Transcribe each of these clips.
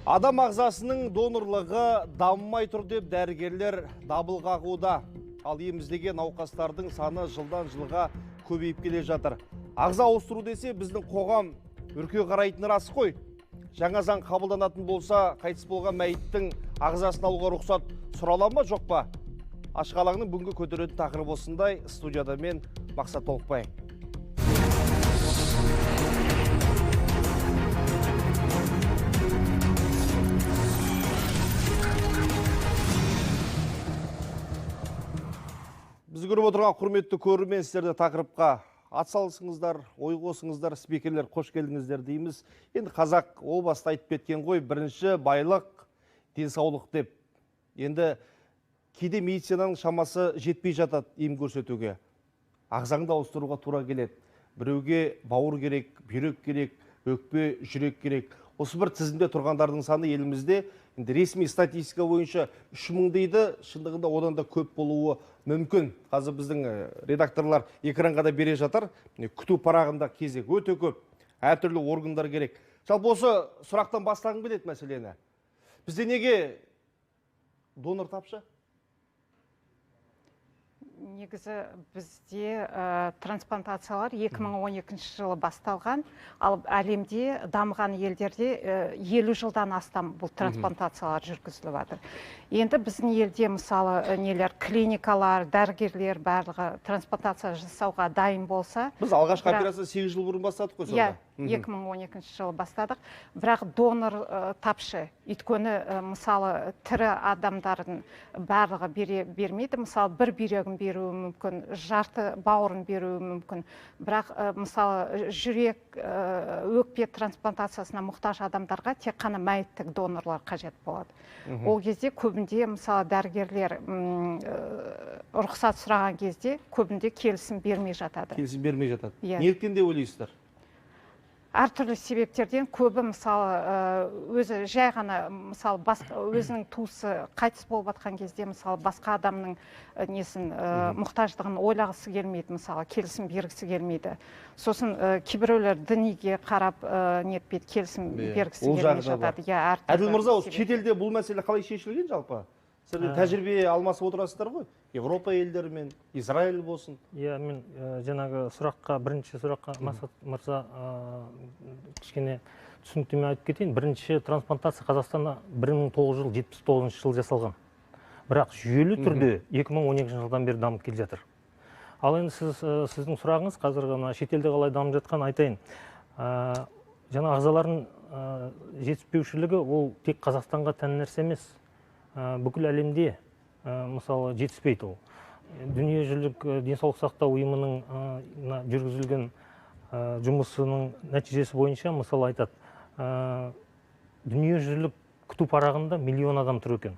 Адам ағзасының донорлығы дамымай тұр деп дәрігерлер дабыл қағуда. Ал еміздеген науқастардың саны жылдан жылға көбейіп келе жатыр. Ағза ауыстыру десе біздің қоғам үрке қарайтыны рас қой. Жаңа заң қабылданатын болса, қайтыс болған мәйіттің ағзасын алуға рұқсат сұрала ма, жоқ па? Ашық алаңның бүгінгі көтеретін тақырыбы осындай. Студияда мен Мақсат Толықбай. Біз көріп отырған құрметті көрермен, сіздерді тақырыпқа атсалысыңыздар, ой қосыңыздар, спикерлер қош келдіңіздер дейміз. Енді қазақ о баста айтып кеткен ғой, бірінші байлық денсаулық деп. Енді кейде медицинаның шамасы жетпей жатады ем көрсетуге. Ағзаңды ауыстыруға тура келеді. Біреуге бауыр керек, бүйрек керек, өкпе, жүрек керек. Осы бір тізімде тұрғандардың саны елімізде енді ресми статистика бойынша 3000 дейді, шындығында одан да көп болуы мүмкін. Қазір біздің редакторлар экранға да бере жатар. Міне, күту парағында кезек өте көп, әртүрлі органдар керек. Жалпы осы сұрақтан бастағым келеді мәселені. Бізде неге донор тапшы? Негізі бізде трансплантациялар 2012 жылы басталған, ал әлемде дамыған елдерде 50 жылдан астам бұл трансплантациялар жүргізіліп жатыр. Енді біздің елде мысалы нелер, клиникалар, дәрігерлер барлығы трансплантация жасауға дайын болса. Біз алғашқы операция 8 жыл бұрын бастадық қой сонда. Иә, 2012 жылы бастадық. Бірақ донор тапшы. Өйткені мысалы тірі адамдардың барлығы бермейді. Мысалы бір бүйрегін беруі мүмкін, жарты бауырын беруі мүмкін. Бірақ мысалы жүрек, өкпе трансплантациясына мұқтаж адамдарға тек қана мәйіттік донорлар қажет болады. Ол кезде көбінде мысалы дәрігерлер рұқсат сұраған кезде көбінде келісім бермей жатады. Келісім бермей жатады. Неліктен деп ойлайсыздар? Әртүрлі себептерден көбі мысалы өзі жай ғана мысалы өзінің туысы қайтыс болып атқан кезде мысалы басқа адамның несін мұқтаждығын ойлағысы келмейді, мысалы келісім бергісі келмейді. Сосын кейбіреулер діниге қарап нетпейді, келісім бергісі келмей жатады. Әділ мырза, осы шетелде бұл мәселе қалай шешілген жалпы? Сіздер тәжірибе алмасып отырасыздар ғой, Европа елдерімен, Израиль болсын. Иә, мен жаңағы сұраққа, бірінші сұраққа Мақсат мырза кішкене түсініктеме айтып кетейін. Бірінші трансплантация Қазақстанда 1979 жылы жасалған. Бірақ жүйелі түрде 2012 жылдан бері дамып келе жатыр. Ал енді сіздің сұрағыңыз қазіргі мына шетелде қалай дамып жатқанын айтайын. Жаңа ағзалардың жетіспеушілігі ол тек Қазақстанға тән нәрсе емес. Бүкіл әлемде мысалы жетіспейді ол. Дүниежүзілік денсаулық сақтау ұйымының жүргізілген жұмысының нәтижесі бойынша мысалы айтады, дүниежүзілік күту парағында миллион адам тұр екен.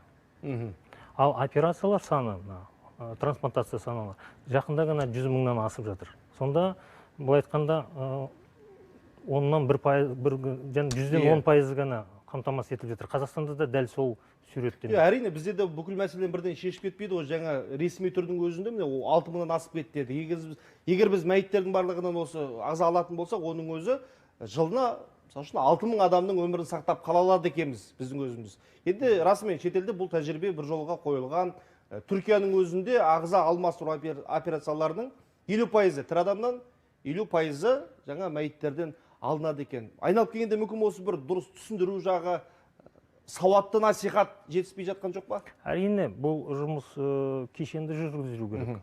Ал операциялар саны, трансплантация саны жақында ғана 100 мыңнан асып жатыр. Сонда былай айтқанда оннан бір пайыз, және 110% ғана қамтамасыз етіліп жатыр. Қазақстанда да дәл сол суреттен. Әрине, бізде де бүкіл мәселені бірден шешіп кетпейді ғой. Жаңа ресми түрдің өзінде міне 6 мыңнан асып кетті деді. Егер біз мәйіттердің барлығынан осы ағза алатын болсақ, оның өзі жылына мысалы үшін 6 мың адамның өмірін сақтап қала алады екенбіз біздің өзіміз. Енді расымен шетелде бұл тәжірибе бір жолға қойылған. Түркияның өзінде ағза алмастыру операцияларының 50% тірі адамнан, 50% жаңа мәйіттерден алынады екен. Айналып келгенде мүмкін осы бір дұрыс түсіндіру жағы, сауатты насихат жетіспей жатқан жоқ па? Әрине, бұл жұмыс кешенді жүргізілу керек.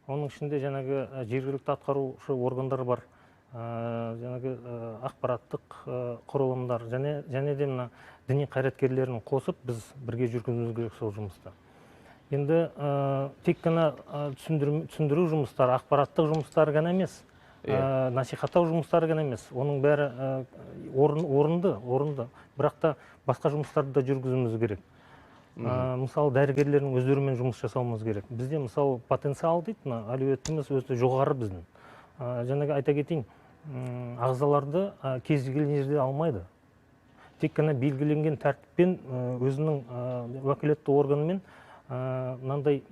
Оның ішінде жаңағы жергілікті атқарушы органдар бар, жаңағы ақпараттық құрылымдар, және де мына діни қайраткерлерін қосып біз бірге жүргізуіміз керек сол жұмысты. Енді тек қана түсіндіру жұмыстары, ақпараттық жұмыстар ғана емес, насихаттау жұмыстары ғана емес, оның бәрі орынды, бірақ та басқа жұмыстарды да жүргізуіміз керек. Мысалы, дәрігерлердің өздерімен жұмыс жасауымыз керек. Бізде, мысалы, потенциал дейді, мына әлеуетіміз өте жоғары біздің. Жаңағы айта кетейін, ағзаларды кез келген жерде алмайды. Тек қана белгіленген тәртіппен өзінің уәкілетті органымен мынандай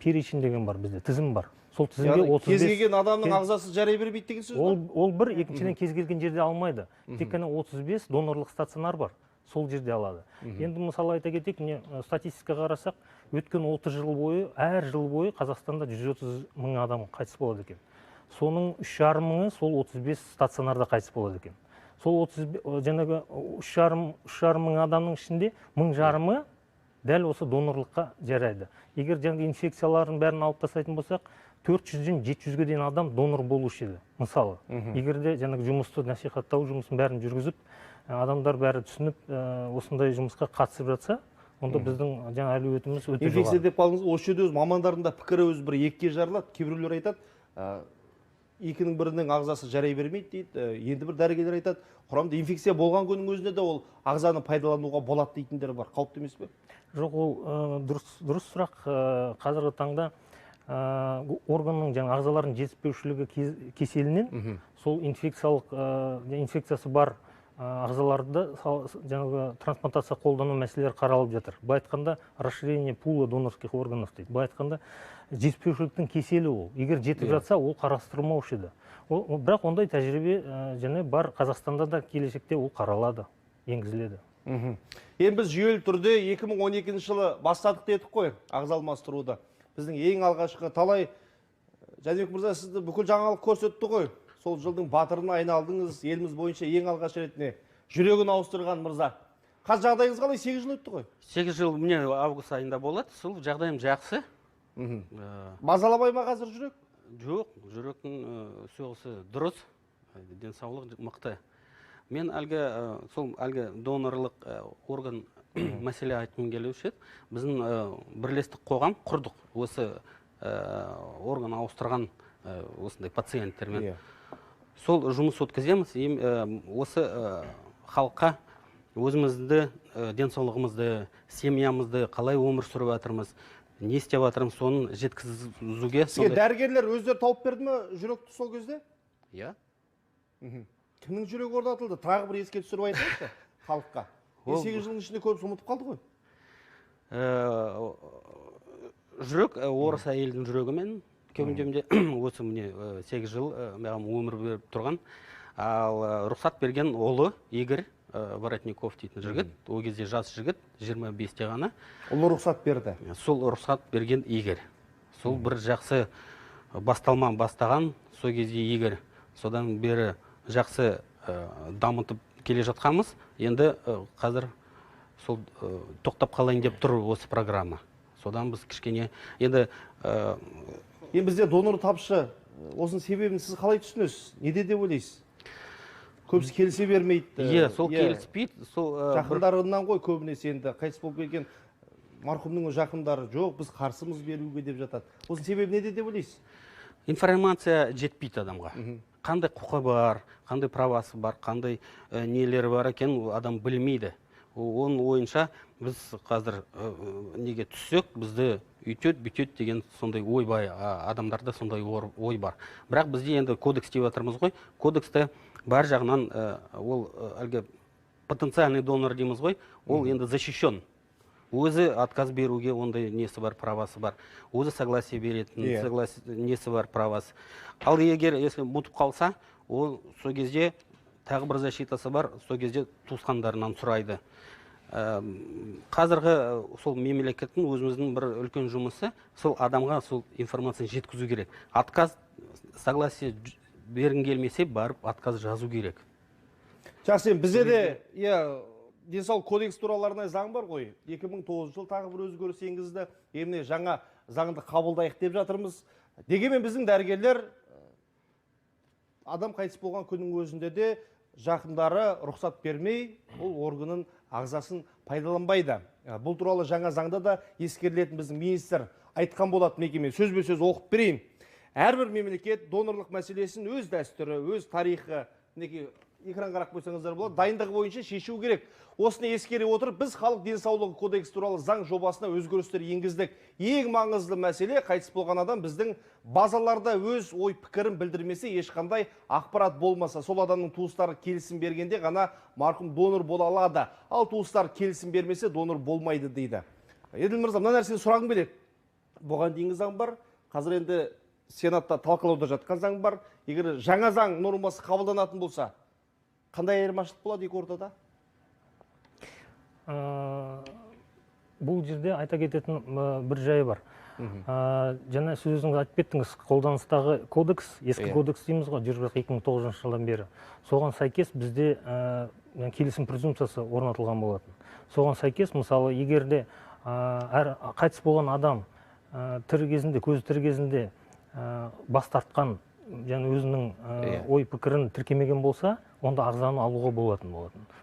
перечень деген бар бізде, тізім бар. Сол тізімге 35 кез келген адамның ағзасы жарай бермейді деген сөз ба? Ол бір, екіншіден кез келген жерде алмайды. Тек қана 35 донорлық стационар бар. Сол жерде алады. Енді мысалы айта кетейік, міне статистикаға қарасақ, өткен 30 жыл бойы, әр жыл бойы Қазақстанда 130 мың адам қайтыс болады екен. Соның 3,5 мыңы сол 35 стационарда қайтыс болады екен. Сол жаңағы 3,5 мың адамның ішінде 1,5-ы дәл осы донорлыққа жарайды. Егер жаңағы инфекциялардың бәрін алып тастайтын болсақ, 400-ден 700-ге дейін адам донор болушы еді, мысалы. Егер де жаңағы жұмысты, насихаттау жұмысын бәрін жүргізіп, адамдар бәрі түсініп, осындай жұмысқа қатысып жатса, онда біздің жаңа әлеуетіміз өте жоғары. Инфекция деп қалдыңыз, осы жерде өз мамандардың да пікірі өз бір екіге жарылады. Кейбіреулер айтады, екінің бірінің ағзасы жарай бермейді дейді. Енді бір дәрігерлер айтады, құрамында инфекция болған күннің өзінде де ол ағзаны пайдалануға болады дейтіндер бар. Қауіпті емес пе? Жоқ, ол дұрыс сұрақ. Қазіргі таңда органның жаңа ағзалардың жетіспеушілігі кеселінен сол инфекциялық инфекциясы бар ағзаларды жаңағы трансплантация қолдану мәселелері қаралып жатыр. Былай айтқанда, расширение пула донорских органов дейді. Былай айтқанда, жетіспеушіліктің кеселі ол. Егер жетіп жатса, ол қарастырылмаушы еді. Бірақ ондай тәжірибе және бар Қазақстанда да, келешекте ол қаралады, енгізіледі. Енді біз жүйелі түрде 2012 жылы бастадық дедік қой ағза алмастыруды. Біздің ең алғашқы талай, Жәнібек мырза, сізді бүкіл жаңалық көрсетті ғой. Сол жылдың батырына айналдыңыз, еліміз бойынша ең алғаш ретінде жүрегін ауыстырған мырза. Қазір жағдайыңыз қалай? 8 жыл өтті ғой. 8 жыл міне август айында болады. Сол жағдайым жақсы. Мазаламай ма қазір жүрек? Жоқ, жүректің соғысы дұрыс, денсаулық мықты. Мен әлгі сол әлгі донорлық орган мәселе айтқым келуші еді. Біздің бірлестік қоғам құрдық осы орган ауыстырған осындай пациенттермен. Сол жұмыс өткіземіз. Осы халыққа өзімізді, денсаулығымызды, семьямызды қалай өмір сүріп жатырмыз, не істеп жатырмыз, соны жеткізуге. Сізге дәрігерлер өздері тауып берді ме жүректі сол кезде? Иә. Кімнің жүрегі орнатылды? Тағы бір еске түсіріп айтайықшы халыққа. 8 жылдың ішінде көбісі ұмытып қалды ғой. Жүрек орыс әйелдің жүрегімен кеудемде осы міне 8 жыл маған өмір беріп тұрған. Ал рұқсат берген ұлы Игорь Воротников дейтін жігіт, ол кезде жас жігіт, 25-те ғана. Ұлы рұқсат берді. Сол рұқсат берген Игорь. Сол бір жақсы басталма бастаған, сол кезде Игорь. Содан бері жақсы дамытып келе жатқанбыз. Енді қазір сол тоқтап қалайын деп тұр осы программа. Содан біз кішкене енді Енді бізде донор тапшы, осының себебін сіз қалай түсінесіз? Неде деп ойлайсыз? Көбісі келісе бермейді. Иә, сол келіспейді. Сол жақындарынан ғой көбінесе, енді қайтыс болып кеткен марқұмның жақындары жоқ, біз қарсымыз беруге деп жатады. Осының себебі неде деп ойлайсыз? Информация жетпейді адамға. Қандай құқы бар, қандай правасы бар, қандай нелері бар екен адам білмейді. Оның ойынша біз қазір неге түссек, бізді үйтет, бүйтет деген сондай ой бар, адамдарда сондай ой бар. Бірақ бізде енді кодекс деп жатырмыз ғой, кодексте бар жағынан ол әлгі потенциальный донор дейміз ғой, ол енді защищен. Өзі отказ беруге ондай несі бар, правасы бар. Өзі согласие беретін, несі бар, правасы. Ал егер если ұмытып қалса, ол сол кезде тағы бір защитасы бар, сол кезде туысқандарынан сұрайды. Қазіргі сол мемлекеттің өзіміздің бір үлкен жұмысы, сол адамға сол информацияны жеткізу керек. Отказ, согласие бергің келмесе, барып отказ жазу керек. Жақсы, енді бізде де денсаулық кодекс туралы арнайы заң бар ғой. 2009 жыл тағы бір өзгеріс енгізді. Еміне жаңа заңды қабылдайық деп жатырмыз. Дегенмен біздің дәрігерлер адам қайтыс болған күннің өзінде де жақындары рұқсат бермей, ол органын, ағзасын пайдаланбайды. Бұл туралы жаңа заңда да ескерілетін біздің министр айтқан болатын мекеме. Сөзбе-сөз оқып берейін. Әрбір мемлекет донорлық мәселесін өз дәстүрі, өз тарихы, мінекей экран қарап қойсаңыздар болады, дайындығы бойынша шешу керек. Осыны ескере отырып, біз халық денсаулығы кодексі туралы заң жобасына өзгерістер енгіздік. Ең маңызды мәселе, қайтыс болған адам біздің базаларда өз ой пікірін білдірмесе, ешқандай ақпарат болмаса, сол адамның туыстары келісім бергенде ғана марқұм донор бола алады. Ал туыстар келісім бермесе, донор болмайды дейді. Еділ мырза, мына нәрсені сұрағым келеді. Бұған дейінгі заң бар, қазір енді Сенатта талқылауда жатқан заң бар. Егер жаңа заң нормасы қабылданатын болса, қандай айырмашылық болады екі ортада? Бұл жерде айта кететін бір жайы бар. Жаңа сіз өзіңіз айтып кеттіңіз, қолданыстағы кодекс, ескі кодекс дейміз ғой, жүріп жатқан 2009 жылдан бері. Соған сәйкес бізде келісім презумпциясы орнатылған болатын. Соған сәйкес, мысалы, егер де әр қайтыс болған адам тірі кезінде, көзі тірі кезінде бас тартқан, және өзінің ой пікірін тіркемеген болса, онда ағзаны алуға болатын.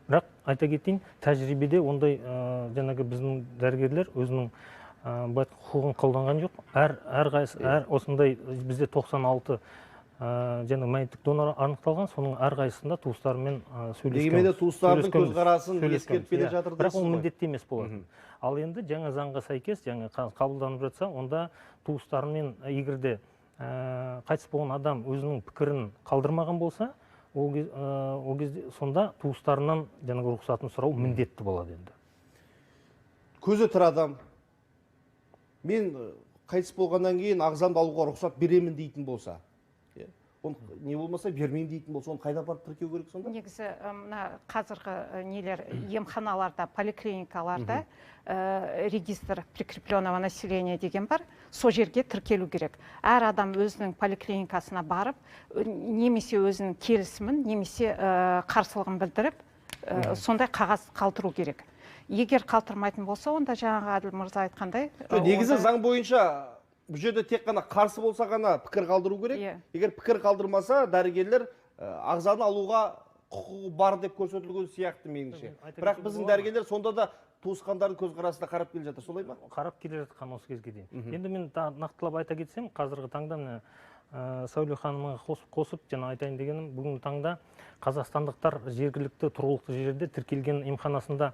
Бірақ айта кетейін, тәжірибеде ондай жаңағы біздің дәрігерлер өзінің құқығын қолданған жоқ. Әр осындай бізде 96 және мәйіттік донор анықталған, соның әрқайсысында туыстарымен сөйлескенбіз. Дегенмен де туыстардың көзқарасын ескеріп келе жатыр дейсіз ғой. Бірақ ол міндетті емес болатын. Ал енді жаңа заңға сәйкес, жаңа қабылданып жатса, онда туыстарымен егер де қайтыс болған адам өзінің пікірін қалдырмаған болса, ол кезде сонда туыстарынан жаңағы рұқсатын сұрау міндетті болады енді. Көзі тірі адам, мен қайтыс болғаннан кейін ағзамды алуға рұқсат беремін дейтін болса, оны не болмаса бермеймін дейтін болса, оны қайда апарып тіркеу керек сонда? Негізі мына қазіргі нелер емханаларда, поликлиникаларда регистр прикрепленного населения деген бар, сол жерге тіркелу керек. Әр адам өзінің поликлиникасына барып, немесе өзінің келісімін, немесе қарсылығын білдіріп, сондай қағаз қалдыру керек. Егер қалдырмайтын болса, онда жаңағы Әділ мырза айтқандай, негізі заң бойынша бұл жерде тек қана қарсы болса ғана пікір қалдыру керек. Егер пікір қалдырмаса, дәрігерлер ағзаны алуға құқығы бар деп көрсетілген сияқты меніңше. Бірақ біздің дәрігерлер сонда да туысқандардың көзқарасына қарап келе жатыр, солай ма? Қарап келе жатқан осы кезге дейін. Енді мен нақтылап айта кетсем, қазіргі таңда міне Сәуле ханымға қосып жаңа айтайын дегенім, бүгінгі таңда қазақстандықтар жергілікті тұрғылықты жерде тіркелген емханасында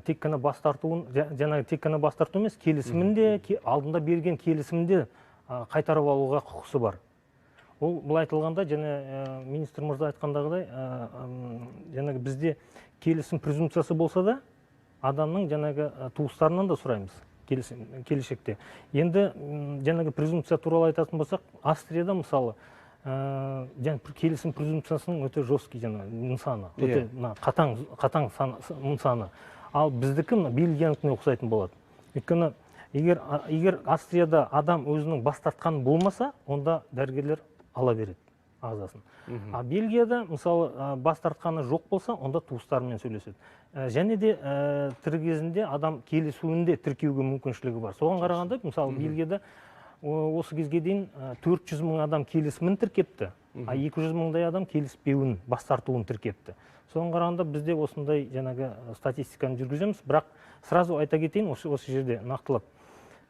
тек қана бас тартуын, жаңағы тек қана бас тарту емес, келісімінде, алдында берген келісімінде қайтарып алуға құқысы бар. Ол былай айтылғанда, және министр мырза айтқандағыдай, жаңағы бізде келісім презумпциясы болса да, адамның жаңағы туыстарынан да сұраймыз келешекте. Енді жаңағы презумпция туралы айтатын болсақ, Австрияда мысалы, келісім презумпциясының өте жесткий жаңағы нысаны, өте қатаң нысаны. Ал біздікі Бельгиянікіне ұқсайтын болады. Өйткені егер Австрияда адам өзінің бас тартқан болмаса, онда дәрігерлер ала береді ағзасын. А Бельгияда, мысалы, бас тартқаны жоқ болса, онда туыстарымен сөйлеседі. Және де тірі кезінде адам келісуінде тіркеуге мүмкіншілігі бар. Соған қарағанда, мысалы, Бельгияда осы кезге дейін 400 мың адам келісімін тіркепті, а 200 мыңдай адам келіспеуін, бас тартуын тіркепті. Соған қарағанда бізде осындай жаңағы статистиканы жүргіземіз, бірақ сразу айта кетейін осы жерде нақтылап.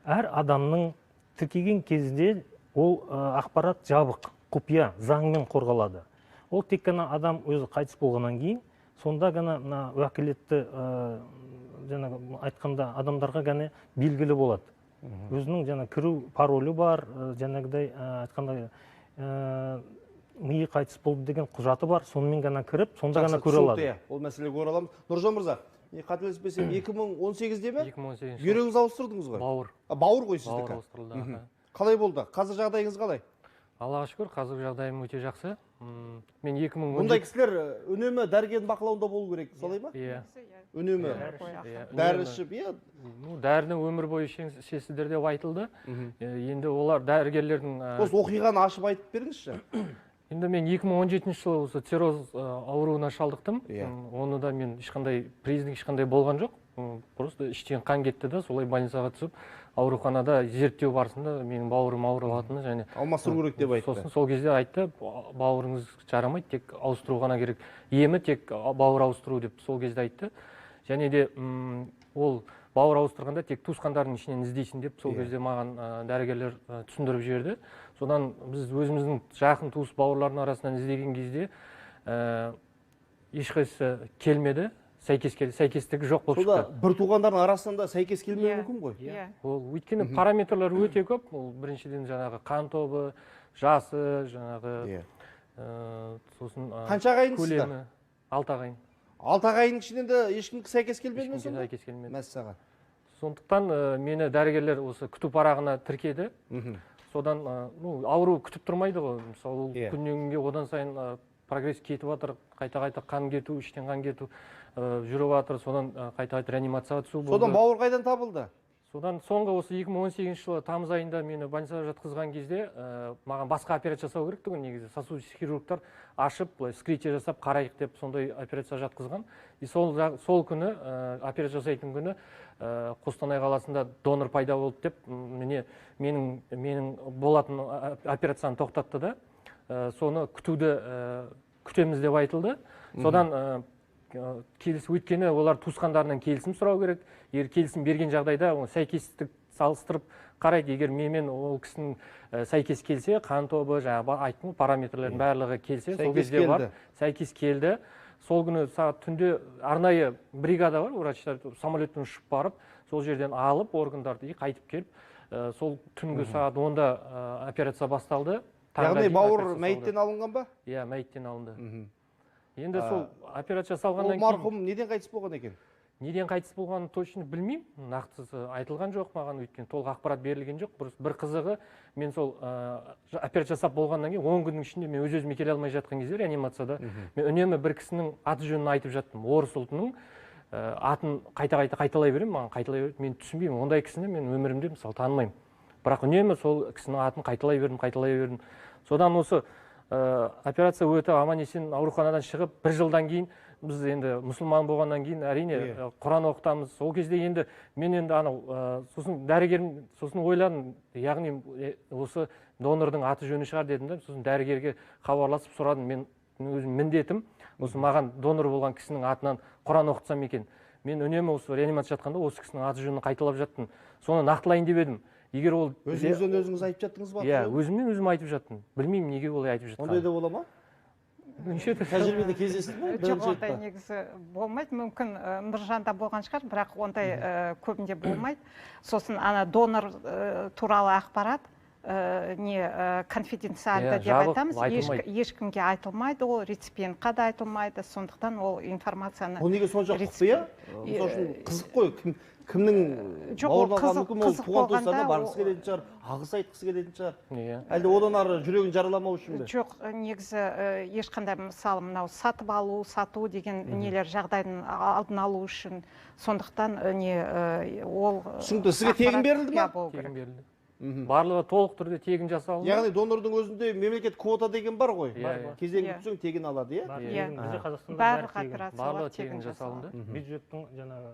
Әр адамның тіркеген кезде ол ақпарат жабық, құпия, заңмен қорғалады. Ол тек қана адам өзі қайтыс болғаннан кейін, сонда ғана мына уәкілетті жаңағы айтқанда адамдарға ғана белгілі болады. Өзінің жаңа кіру паролі бар, жаңағыдай айтқанда миы қайтыс болды деген құжаты бар, сонымен ғана кіріп, сонда ғана көре алады. Ол мәселеге ораламыз. Нұржан мырза, қателеспесем, 2018-де ме? 2018. Бүйрегіңізді ауыстырдыңыз ғой? Бауыр. Бауыр ғой сіздікі. Бауыр ауыстырылды. Қалай болды? Қазір жағдайыңыз қалай? Аллаға шүкір, қазіргі жағдайым өте жақсы. Мен 2017. Бұндай кісілер үнемі дәрігердің бақылауында болу керек, солай ма? Иә. Үнемі. Дәрі ішіп, иә. Ну, дәріні өмір бойы ішесіздер деп айтылды. Енді олар дәрігерлердің осы оқиғаны ашып айтып беріңізші. Енді мен 2017 жылы осы цирроз ауруына шалдықтым. Оны да мен ешқандай признак ешқандай болған жоқ. Просто іштен қан кетті да, солай больницаға түсіп, ауруханада зерттеу барысында менің бауырым ауырылатыны және алмастыру керек деп айтты. Сосын сол кезде айтты, бауырыңыз жарамайды, тек ауыстыру ғана керек. Емі тек бауыр ауыстыру деп сол кезде айтты. Және де ол бауыр ауыстырғанда тек туысқандардың ішінен іздейсің деп сол кезде маған дәрігерлер түсіндіріп жіберді. Содан біз өзіміздің жақын туыс бауырлардың арасынан іздеген кезде ешқайсысы келмеді. Сәйкестігі жоқ болып шықты. Сонда бір туғандардың арасында сәйкес келмеуі мүмкін ғой? Иә. Ол өйткені параметрлер өте көп. Ол біріншіден жаңағы қан тобы, жасы, жаңағы сосын қанша ағайындысыздар? Көлемі. 6 ағайын. 6 ағайынның ішінен де ешкім сәйкес келмеді ме сонда? Ешкімге сәйкес келмеді. Мәссаған. Сондықтан мені дәрігерлер осы күту парағына тіркеді. Содан ауру күтіп тұрмайды ғой. Мысалы, ол күннен күнге одан сайын прогресс кетіп жатыр, қайта-қайта қан кету, іштен қан кету жүріп жатыр, содан қайта-қайта реанимацияға түсу болды. Содан бауыр қайдан табылды? Содан соңғы осы 2018 жылы тамыз айында мені больницаға жатқызған кезде маған басқа операция жасау керек тұғын, негізі сосудистый хирургтар ашып, былай вскрытие жасап қарайық деп сондай операция жатқызған. И сол күні, операция жасайтын күні Қостанай қаласында донор пайда болды деп міне менің болатын операцияны тоқтатты да, соны күтеміз деп айтылды. Содан өйткені олар туысқандарынан келісім сұрау керек. Егер келісім берген жағдайда оны сәйкестік салыстырып қарайды. Егер менімен ол кісінің сәйкес келсе, қан тобы, жаңағы айттым ғой, параметрлердің барлығы келсе, сол кезде бар, сәйкес келді. Сол күні сағат түнде арнайы бригада бар, врачтар самолетпен ұшып барып, сол жерден алып органдарды қайтып келіп, сол түнгі сағат 10-да операция басталды. Яғни бауыр мәйіттен алынған ба? Иә, мәйіттен алынды. Енді сол операция жасалғаннан кейін... Ол марқұм неден қайтыс болған екен? Неден қайтыс болғанын точно білмеймін, нақтысы айтылған жоқ маған, өйткені толық ақпарат берілген жоқ. Бір қызығы, мен сол операция жасап болғаннан кейін 10 күннің ішінде мен өз-өзіме келе алмай жатқан кезде реанимацияда мен үнемі бір кісінің аты жөнін айтып жаттым. Орыс ұлтының атын қайта-қайта қайталай беремін, маған қайталай береді. Мен түсінбеймін, ондай кісіні мен өмірімде мысалы танымаймын. Бірақ үнемі сол кісінің атын қайталай бердім, қайталай бердім. Содан осы операция өтіп, аман-есен ауруханадан шығып, бір жылдан кейін біз енді мұсылман болғаннан кейін әрине Құран оқытамыз. Сол кезде енді мен енді анау сосын дәрігерім, сосын ойладым, яғни осы донордың аты жөні шығар дедім да, сосын дәрігерге хабарласып сұрадым. Мен өзім міндетім осы маған донор болған кісінің атынан Құран оқытсам екен. Мен үнемі осы реанимация жатқанда осы кісінің аты жөнін қайталап жаттым. Соны нақтылайын деп едім. Егер ол өзіңізден өзіңіз айтып жаттыңыз ба? Иә, өзімнен өзім айтып жаттым. Білмеймін неге олай айтып жатқанын. Ондай да бола ма? Тәжірибеде кездесті ме? Жоқ, ондай негізі болмайды. Мүмкін Нұржанда болған шығар, бірақ ондай көбінде болмайды. Сосын ана донор туралы ақпарат не конфиденциальды деп айтамыз, ешкімге айтылмайды, ол реципиентқа да айтылмайды, сондықтан ол информацияны... Ол неге сонша құпия? Мысалы үшін қызық қой, кімнің бауырын алған мүмкін, ол туған туыстарына барғысы келетін шығар, алғыс айтқысы келетін шығар. Әлде одан ары жүрегін жараламау үшін бе? Жоқ, негізі ешқандай, мысалы, мынау сатып алу, сату деген нелер жағдайдың алдын алу үшін, сондықтан не ол... Түсінікті, сізге тегін берілді ма? Тегін берілді. Барлығы толық түрде тегін жасалынды. Яғни донордың өзінде мемлекет квота деген бар ғой. Кезегін күтсең тегін алады, иә? Бізде Қазақстанда барлық операциялар тегін жасалынды. Бюджеттің жаңағы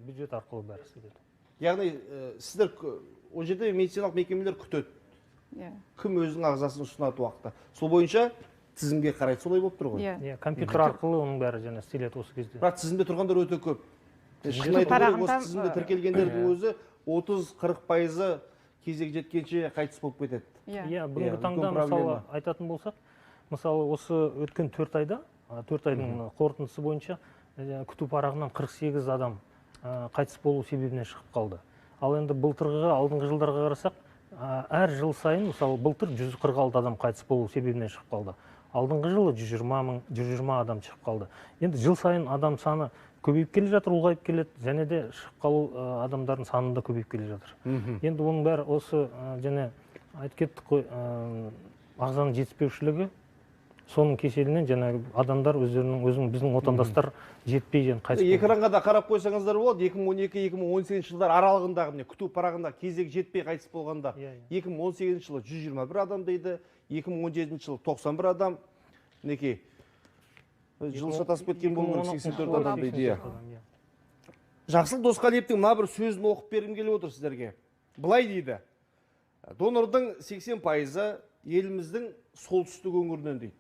бюджет арқылы бәрі істеледі. Яғни сіздер ол жерде медициналық мекемелер күтеді. Кім өзінің ағзасын ұсынады уақытта. Сол бойынша тізімге қарайды, солай болып тұр ғой. Иә, компьютер арқылы оның бәрі жаңа істеледі осы кезде. Бірақ тізімде тұрғандар өте көп. Шынын айту керек, осы тізімде тіркелгендердің өзі 30-40% кезек жеткенше қайтыс болып кетеді. Иә, бүгінгі таңда мысалы айтатын болсақ, мысалы осы өткен 4 айда, 4 айдың қорытындысы бойынша күту парағынан 48 адам қайтыс болу себебінен шығып қалды. Ал енді былтырғы, алдыңғы жылдарға қарасақ, әр жыл сайын, мысалы былтыр 146 адам қайтыс болу себебінен шығып қалды. Алдыңғы жылы 120 адам шығып қалды. Енді жыл сайын адам саны көбейіп келе жатыр, ұлғайып келеді, және де шығып қалу адамдардың саны да көбейіп келе жатыр. Енді оның бәрі осы және айтып кеттік қой, ағзаның жетіспеушілігі, соның кеселінен жаңағы адамдар өздерінің, өзінің біздің отандастар жетпей және қайтыс болды. Экранға да қарап қойсаңыздар болады. 2012-2018 жылдар аралығындағы міне күту парағында кезек жетпей қайтыс болғанда 2018 жылы 121 адам дейді, 2017 жылы 91 адам. Мінекей жыл шатасып кеткен болу керек, 84 адам дейді. Жақсылық Досқалиевтің мына бір сөзін оқып бергім келіп отыр сіздерге. Былай дейді: донордың 80% еліміздің солтүстік өңірінен дейді.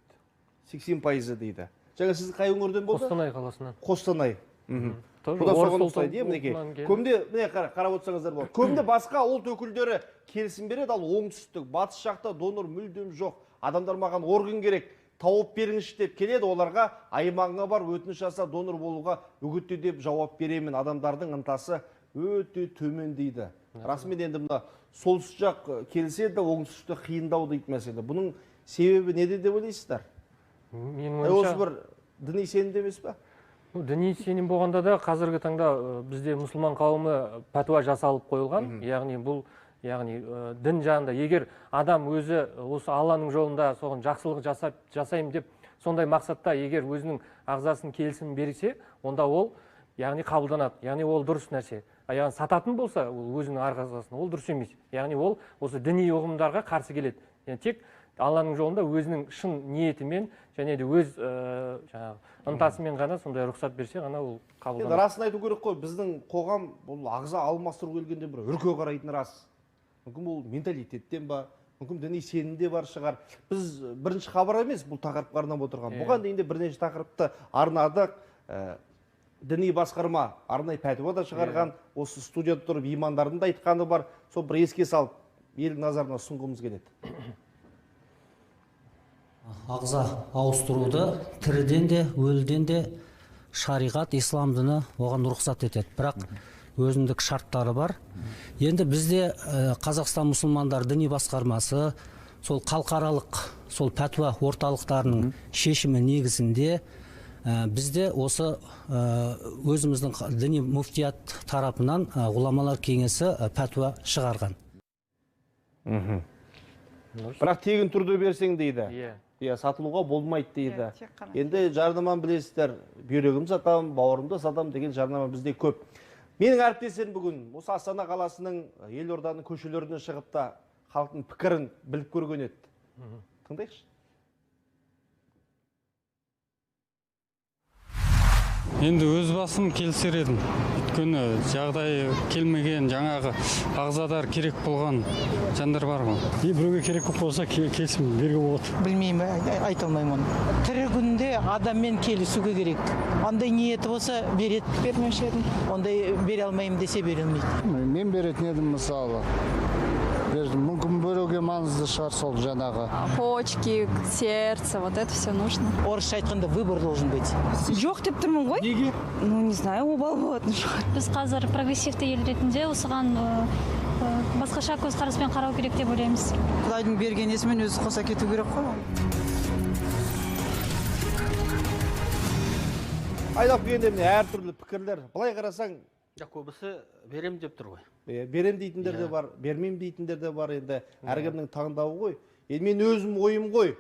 80% дейді. Жаңа сіз қай өңірден болды? Қостанай қаласынан. Қостанай. Бұда соған ұқсайды, мінекей. Көбінде, міне қарап отырсаңыздар болады. Көбінде басқа ұлт өкілдері келісім береді, ал оңтүстік, батыс жақта донор мүлдем жоқ. Адамдар маған орган керек, тауып беріңізші деп келеді, оларға аймағыңа барып өтініш жаса, донор болуға үгітте деп жауап беремін. Адамдардың ынтасы өте төмен дейді. Расымен енді мына солтүстік жақ келіседі, оңтүстікте қиындау дейді мәселе. Бұның себебі неде деп ойлайсыздар? Менің ойымша, осы бір діни сенімде емес пе? Діни сенім болғанда да қазіргі таңда бізде мұсылман қауымы пәтуа жасалып қойылған. Яғни бұл Яғни дін жағында егер адам өзі осы Алланың жолында соған жақсылық жасаймын деп сондай мақсатта егер өзінің ағзасын келісімін берсе, онда ол яғни қабылданады. Яғни ол дұрыс нәрсе. Яғни сататын болса, ол өзінің ағзасын, ол дұрыс емес. Яғни ол осы діни ұғымдарға қарсы келеді. Яғни тек Алланың жолында өзінің шын ниетімен және де өз жаңағы ынтасымен ғана сондай рұқсат берсе ғана ол қабылданады. Енді расын айту керек қой, біздің қоғам бұл ағза алмастыру келгенде бір үрке қарайтын рас. Мүмкін бұл менталитеттен ба, мүмкін діни сенімде бар шығар. Біз бірінші хабар емес бұл тақырыпқа арнап отырған. Бұған дейін де бірнеше тақырыпты арнадық. Діни басқарма арнайы пәтуа да шығарған, осы студияда тұрып имандардың да айтқаны бар. Сол бір еске салып, елдің назарына ұсынғымыз келеді. Ағза ауыстыруды тіріден де, өліден де шариғат, ислам діні оған рұқсат етеді. Бірақ өзіндік шарттары бар. Енді бізде Қазақстан мұсылмандар діни басқармасы сол халықаралық сол пәтуа орталықтарының шешімі негізінде бізде осы өзіміздің діни муфтият тарапынан ғұламалар кеңесі пәтуа шығарған. Бірақ тегін түрде берсең дейді. Иә, сатылуға болмайды дейді. Енді жарнаманы білесіздер, бүйрегімді сатамын, бауырымды сатамын деген жарнама бізде көп. Менің әріптестерім бүгін осы Астана қаласының, елорданың көшелеріне шығып та халықтың пікірін біліп көрген еді. Тыңдайықшы. Енді өз басым келісер едім. Өйткені жағдайы келмеген, жаңағы ағзадар керек болған жандар бар ғой. Біреуге керек болып болса, келісім беруге болады. Білмеймін, айта алмаймын оны. Тірі күнде адаммен келісуге керек. Ондай ниеті болса береді, бермеуші едім. Ондай бере алмаймын десе бере алмайды. Мен беретін едім мысалы. Мүмкін біреуге маңызды шығар сол жаңағы. Почки, сердце, вот это все нужно. Орысша айтқанда выбор должен быть. Жоқ деп тұрмын ғой. Неге? Ну, не знаю, обал болатын шығар. Біз қазір прогрессивті ел ретінде осыған басқаша көзқараспен қарау керек деп ойлаймыз. Құдайдың берген несімен өзі қоса кету керек қой. Айдап келгенде міне әртүрлі пікірлер. Былай қарасаң, көбісі берем деп тұр ғой. Берем дейтіндер де бар, бермеймін дейтіндер де бар. Енді әркімнің таңдауы ғой. Енді мен өзім ойым ғой.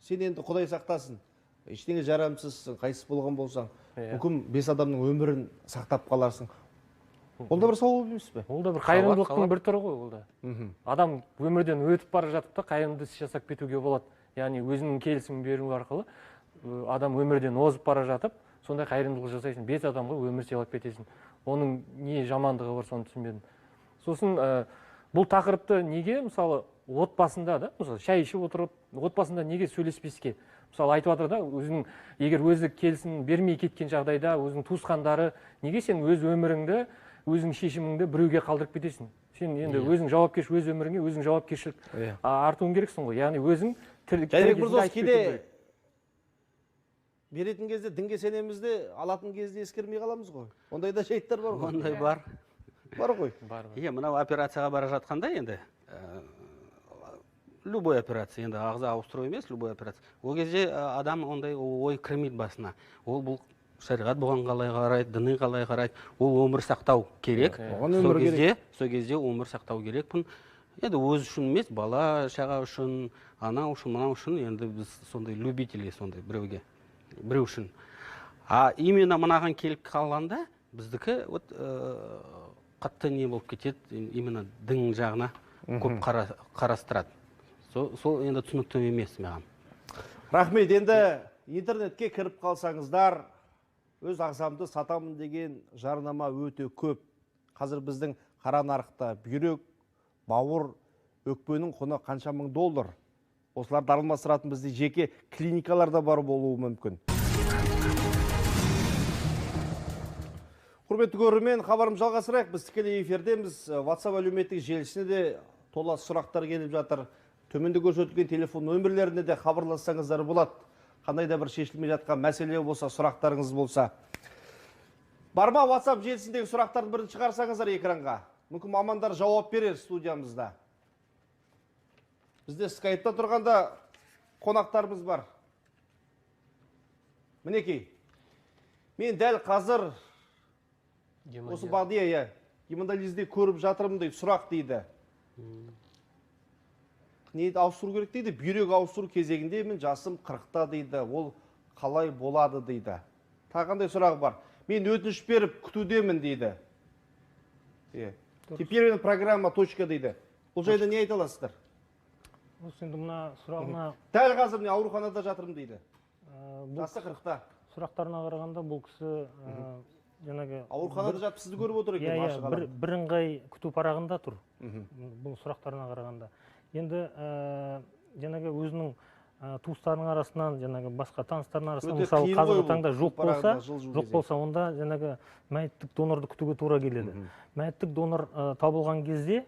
Сен енді Құдай сақтасын, ештеңе жарамсызсың, қайтыс болған болсаң, мүмкін 5 адамның өмірін сақтап қаларсың. Ол да бір сауап емес пе? Ол да бір қайырымдылықтың бір түрі ғой ол да. Адам өмірден өтіп бара жатып та қайырымды іс жасап кетуге болады. Яғни өзінің келісімін беру арқылы адам өмірден озып бара жатып, сондай қайырымдылық жасайсың, 5 адамға өмір сыйлап кетесің. Оның не жамандығы бар, соны түсінбедім. Сосын бұл тақырыпты неге, мысалы, отбасында да, мысалы, шай ішіп отырып, отбасында неге сөйлеспеске? Мысалы, айтып жатыр да, өзінің, егер өзі келісім бермей кеткен жағдайда, өзінің туысқандары, неге сен өз өміріңді, өзің шешіміңді біреуге қалдырып кетесің? Сен енді өзің жауапкершілік, өз өміріңе өзің жауапкершілік артуың керексің ғой. Яғни өзің тірі кезінде айтып кетуің керек. Беретін кезде дінге сенеміз де, алатын кезде ескермей қаламыз ғой. Ондай да жайттар бар ғой. Ондай бар. Бар ғой. Иә, мынау операцияға бара жатқанда енді, любой операция, енді ағза ауыстыру емес, любой операция. Ол кезде адам ондай ой кірмейді басына. Ол бұл шариғат бұған қалай қарайды, діни қалай қарайды, ол өмір сақтау керек. Сол кезде өмір сақтау керекпін. Енді өз үшін емес, бала шаға үшін, ана үшін, мынау үшін, енді біз сондай любители сондай біреуге. Біреу үшін. А именно мынаған келіп қалғанда біздікі вот қатты не болып кетеді, именно дін жағына көп қарастырады. Сол енді түсінікті емес маған. Рахмет. Енді интернетке кіріп қалсаңыздар, өз ағзамды сатамын деген жарнама өте көп. Қазір біздің қара нарықта бүйрек, бауыр, өкпенің құны қанша мың доллар. Осыларды алмастыратын бізде жеке клиникалар да бар болуы мүмкін. Құрметті көрермен, хабарымызды жалғастырайық. Біз тікелей эфирдеміз. WhatsApp әлеуметтік желісіне де тола сұрақтар келіп жатыр. Төменде көрсетілген телефон нөмірлеріне де хабарлассаңыздар болады. Қандай да бір шешілмей жатқан мәселе болса, сұрақтарыңыз болса. Бар ма WhatsApp желісіндегі сұрақтардың бірін шығарсаңыздар экранға. Мүмкін мамандар жауап берер студиямызда. Бізде скайпта тұрғанда қонақтарымыз бар. Мінекей, мен дәл қазір осы бағдия, гемодиализде көріп жатырмын дейді, сұрақ дейді. Не ауыстыру керек дейді? Бүйрек ауыстыру кезегіндемін, жасым 40-та дейді. Ол қалай болады дейді. Тағы қандай сұрақ бар? Мен өтініш беріп күтудемін дейді. Теперь программа точка дейді. Бұл жайында не айта аласыздар? Осы енді мына сұрағына... Дәл қазір мен ауруханада жатырмын дейді. Жасы 40-та. Сұрақтарына қарағанда бұл кісі жаңағы... Ауруханада жатып сізді көріп отыр екен. Иә, бірыңғай күту парағында тұр. Бұл сұрақтарына қарағанда. Енді жаңағы өзінің туыстарының арасынан, жаңағы басқа таныстарының арасынан, мысалы қазіргі таңда жоқ болса, онда жаңағы мәйіттік донорды күтуге тура келеді. Мәйіттік донор табылған кезде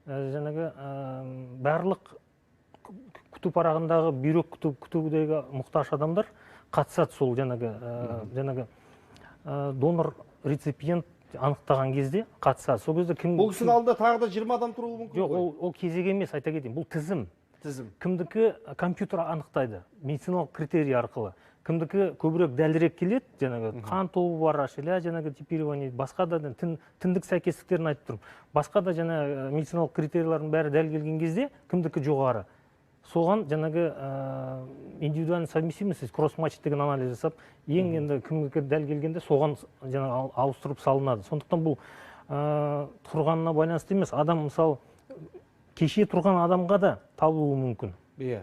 жаңағы барлық күту парағындағы бүйрек күтудегі мұқтаж адамдар қатысады. Сол жаңағы донор реципиент анықтаған кезде қатысады. Сол кезде кім... Бұл кісінің алдында тағы да 20 адам тұруы мүмкін ғой? Жоқ, ол кезек емес, айта кетейін. Бұл тізім. Тізім. Кімдікі компьютер анықтайды, медициналық критерий арқылы. Кімдікі көбірек дәлірек келеді, жаңағы қан тобы бар, HLA, жаңағы типирование, басқа да тіндік сәйкестіктерін айтып тұрмын. Басқа да жаңағы медициналық критерийлардың бәрі дәл келген кезде кімдікі жоғары. Соған жаңағы индивидуальный совместимость, кросс-матч деген анализ жасап, ең енді кімдікі дәл келгенде соған жаңағы ауыстырып салынады. Сондықтан бұл тұрғанына байланысты емес. Адам, мысалы, кеше тұрған адамға да табылуы мүмкін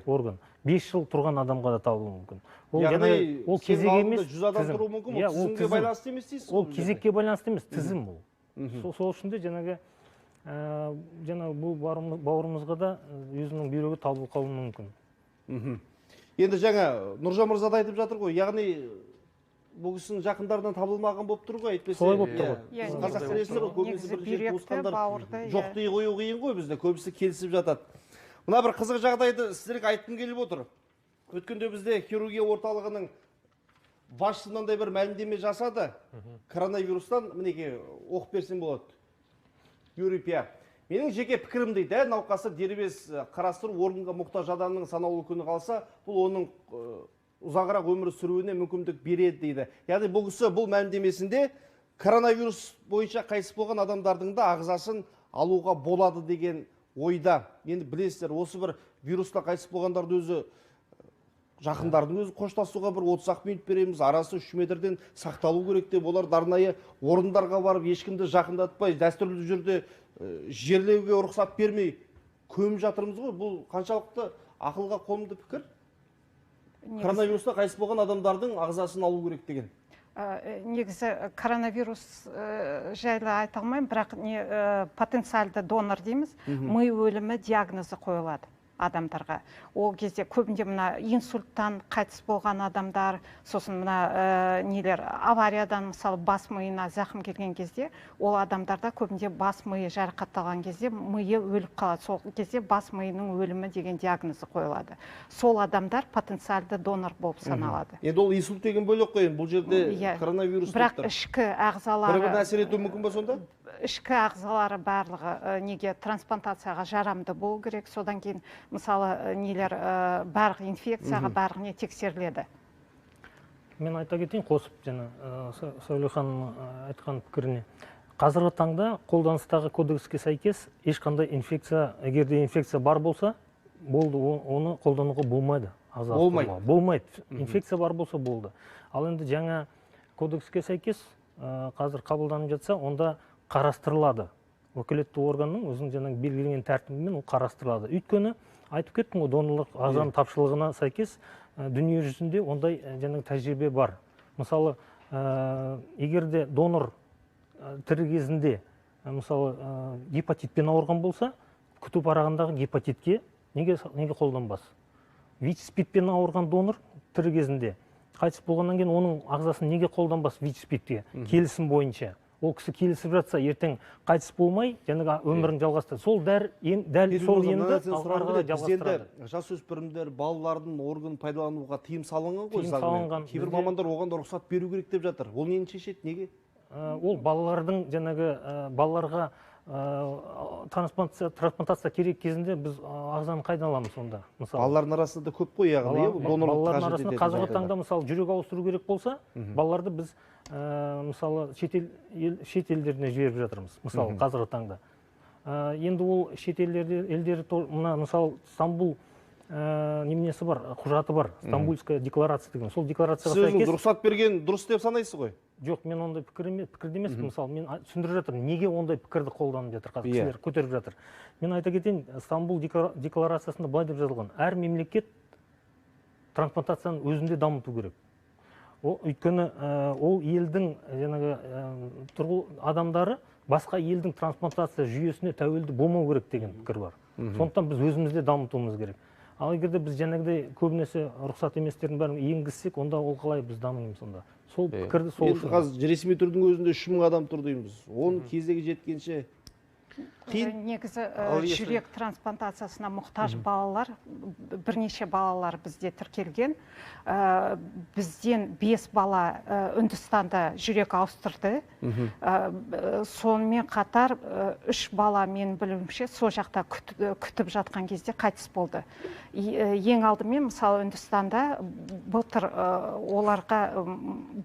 орган. 5 жыл тұрған адамға да табылуы мүмкін. Яғни, ол кезек емес, 100 адам тұруы мүмкін, ол тізімге байланысты емес дейсіз? Ол кезекке байланысты емес, тізім ол. Сол үшін де жаңағы бұл бауырымызға да өзінің бүйрегі табылып қалуы мүмкін. Енді жаңа Нұржан мырза да айтып жатыр ғой, яғни бұл кісінің жақындарынан табылмаған болып тұр ғой, әйтпесе. Солай болып тұр ғой. Қазақ білесіздер ғой, көбінесе бірінші туысқандар жоқ дей қою қиын ғой бізде, көбісі келісіп жатады. Мына бір қызық жағдайды сіздерге айтқым келіп отыр. Өткенде бізде хирургия орталығының басшысы мынандай бір мәлімдеме жасады. Коронавирустан, мінекей, оқып берсем болады. Юрий Пя. Менің жеке пікірім дейді, науқасы дербес қарастыру органға мұқтаж адамның санаулы күні қалса, бұл оның ұзағырақ өмір сүруіне мүмкіндік береді дейді. Яғни бұл кісі бұл мәлімдемесінде коронавирус бойынша қайтыс болған адамдардың да ағзасын алуға болады деген ойда. Енді білесіздер, осы бір вирустан қайтыс болғандарды өзі жақындардың өзі қоштасуға бір 30-ақ минут береміз, арасы 3 метрден сақталу керек деп, олар арнайы орындарға барып ешкімді жақындатпай, дәстүрлі жерде жерлеуге рұқсат бермей көміп жатырмыз ғой. Бұл қаншалықты ақылға қонымды пікір? Коронавирустан қайтыс болған адамдардың ағзасын алу керек деген. Негізі коронавирус жайлы айта алмаймын, бірақ потенциалды донор дейміз, ми өлімі диагнозы қойылады адамдарға. Ол кезде көбінде мына инсульттан қайтыс болған адамдар, сосын мына нелер авариядан, мысалы, бас миына зақым келген кезде, ол адамдарда көбінде бас миы жарақатталған кезде миы өліп қалады. Сол кезде бас миының өлімі деген диагнозы қойылады. Сол адамдар потенциалды донор болып саналады. Енді ол инсульт деген бөлек қой, бұл жерде коронавирус. Бірақ ішкі ағзалары бір-біріне әсер етуі мүмкін ба сонда? Ішкі ағзалары барлығы неге трансплантацияға жарамды болу керек. Содан кейін, мысалы, нелер барлық инфекцияға барлық не тексеріледі. Мен айта кетейін, қосып жаңа Сәуле ханым айтқан пікіріне. Қазіргі таңда қолданыстағы кодекске сәйкес ешқандай инфекция, егер де инфекция бар болса, болды, оны қолдануға болмайды. Болмайды. Болмайды. Инфекция бар болса болды. Ал енді жаңа кодекске сәйкес қазір қабылданып жатса, онда қарастырылады. Өкілетті органның өзінің жаңағы белгіленген тәртібімен ол қарастырылады. Өйткені айтып кеттім ғой, донорлық ағзаның тапшылығына сәйкес дүние жүзінде ондай жаңағы тәжірибе бар. Мысалы, егер де донор тірі кезінде, мысалы, гепатитпен ауырған болса, күту парағындағы гепатитке неге қолданбас? ВИЧ-СПИДпен ауырған донор тірі кезінде қайтыс болғаннан кейін оның ағзасын неге қолданбас ВИЧ-СПИДке келісім бойынша? Ол кісі келісіп жатса, ертең қайтыс болмай, жаңағы өмірін жалғастырады. Сол дәл сол енді ары жалғастырады. Жасөспірімдер, балалардың органын пайдалануға тыйым салынған ғой заңмен. Кейбір мамандар оған да рұқсат беру керек деп жатыр. Ол нені шешеді, неге? Ол балалардың жаңағы балаларға трансплантация керек кезінде біз ағзаны қайдан аламыз сонда? Мысалы, балалардың арасында да көп қой, яғни балалардың арасында қазіргі таңда, мысалы, жүрек ауыстыру керек болса, балаларды біз мысалы шет елдеріне жіберіп жатырмыз, мысалы, қазіргі таңда. Енді ол шет елдері, мына мысалы Стамбул неменесі бар, құжаты бар, Стамбульская декларация деген. Сол декларацияға сәйкес. Сіз рұқсат берген дұрыс деп санайсыз ғой? Жоқ, мен ондай пікірде емеспін. Мысалы, мен түсіндіріп жатырмын, неге ондай пікірді қолданып жатыр, қазір кісілер көтеріп жатыр. Мен айта кетейін, Стамбул декларациясында былай деп жазылған: әр мемлекет трансплантацияны өзінде дамыту керек. Өйткені ол елдің жаңағы адамдары басқа елдің трансплантация жүйесіне тәуелді болмау керек деген пікір бар. Сондықтан біз өзімізде дамытуымыз керек. Ал егер де біз жаңағыдай көбінесе рұқсат еместердің бәрін енгізсек, онда ол қалай біз дамимыз онда? Сол пікірді сол үшін. Қазір ресми түрдің өзінде 3000 адам тұр дейміз. Оның кезегі жеткенше қиын. Негізі жүрек трансплантациясына мұқтаж балалар, бірнеше балалар бізде тіркелген. Бізден 5 бала Үндістанда жүрек ауыстырды. Сонымен қатар 3 бала, мен білуімше, сол жақта күтіп жатқан кезде қайтыс болды. Ең алдымен, мысалы, Үндістанда былтыр оларға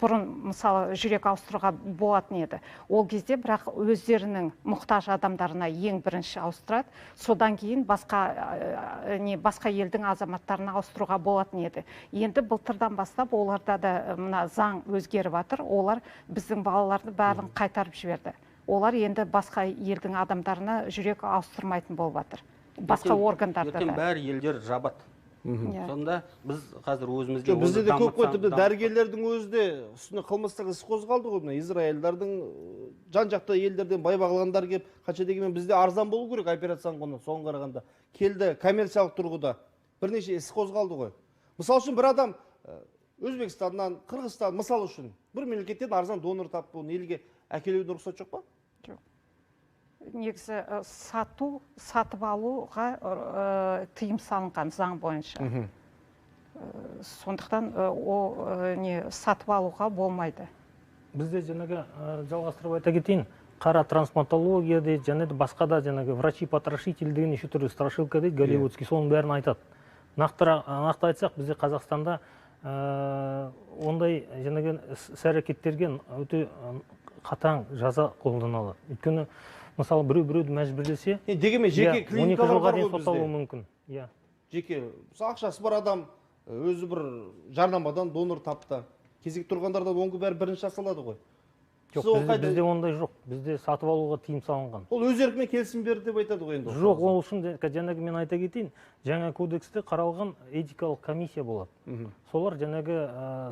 бұрын, мысалы, жүрек ауыстыруға болатын еді. Ол кезде бірақ өздерінің мұқтаж адамдарына ең бірінші ауыстырады, содан кейін басқа елдің азаматтарына ауыстыруға болатын еді. Енді былтырдан бастап оларда да мына заң өзгеріп жатыр, олар біздің балаларды бәрін қайтарып жіберді. Олар енді басқа елдің адамдарына жүрек ауыстырмайтын болып жатыр. Басқа органдарда да. Ертең бәрі елдер жабады. Сонда біз қазір өзімізде... Бізде де көп қой, тіпті дәрігерлердің өзі де үстіне қылмыстық іс қозғалды ғой. Израильдардың, жан-жақты елдерден бай бағландар келіп, қанша дегенмен бізде арзан болу керек операцияның құны, соған қарағанда. Келді коммерциялық тұрғыда бірнеше іс қозғалды ғой. Мысал үшін бір адам Өзбекстаннан, Қырғызстан, мысал үшін бір мемлекеттен арзан донор тапты, оны елге әкелуге рұқсат жоқ па? Жоқ. Негізі сату, сатып алуға тыйым салынған заң бойынша. Сондықтан ол сатып алуға болмайды. Бізде жаңағы жалғастырып айта кетейін, қара трансплантология дейді, және де басқа да жаңағы врачи-потрошитель деген неше түрлі страшилка дейді, голливудский, соның бәрін айтады. Нақты айтсақ, бізде Қазақстанда ондай жаңағы іс-әрекеттерге өте қатаң жаза қолданылады. Өйткені мысалы, біреу-біреуді мәжбүрлесе, дегенмен жеке клиникалар бар ғой бізде. Мүмкін. Жеке, мысалы, ақшасы бар адам өзі бір жарнамадан донор тапты. Кезекте тұрғандардан оңғы бәрі бірінші жасалады ғой. Жоқ, бізде ондай жоқ. Бізде сатып алуға тыйым салынған. Ол өз еркімен келісім берді деп айтады ғой енді. Жоқ, ол үшін жаңағы мен айта кетейін, жаңа кодексте қаралған этикалық комиссия болады. Солар жаңағы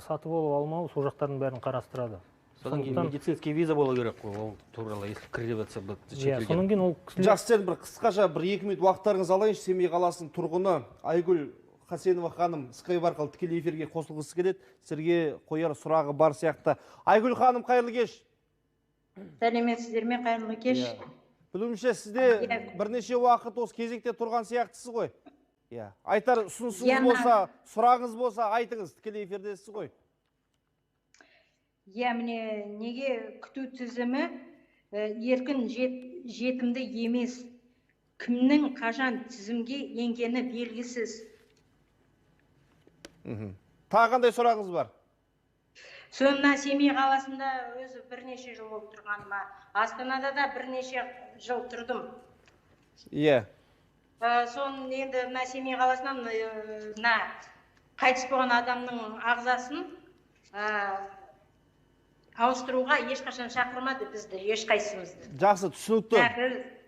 сатып алу алмау сол жақтардың бәрін қарастырады. Содан кейін медицинский виза болу керек қой, ол туралы, если кіріп шетелден. Содан кейін ол кісілер... Жақсы, сен бір қысқаша бір 2 минут уақыттарыңызды алайыншы. Семей қаласының тұрғыны Айгүл Хасенова ханым Skype арқылы тікелей эфирге қосылғысы келеді. Сізге қояр сұрағы бар сияқты. Айгүл ханым, қайырлы кеш. Сәлеметсіздер ме, қайырлы кеш. Білуімше, сізде бірнеше уақыт осы кезекте тұрған сияқтысыз ғой. Айтар ұсынысыңыз болса, сұрағыңыз болса айтыңыз, тікелей эфирдесіз ғой. Иә, міне, неге күту тізімі еркін жетімді емес, кімнің қашан тізімге енгені белгісіз. Тағы қандай сұрағыңыз бар? Мына Семей қаласында өзі бірнеше жыл болып тұрғаныма, Астанада да бірнеше жыл тұрдым. Иә. Соның енді мына Семей қаласынан мына қайтыс болған адамның ағзасын ауыстыруға ешқашан шақырмады бізді, ешқайсымызды. Жақсы, түсінікті.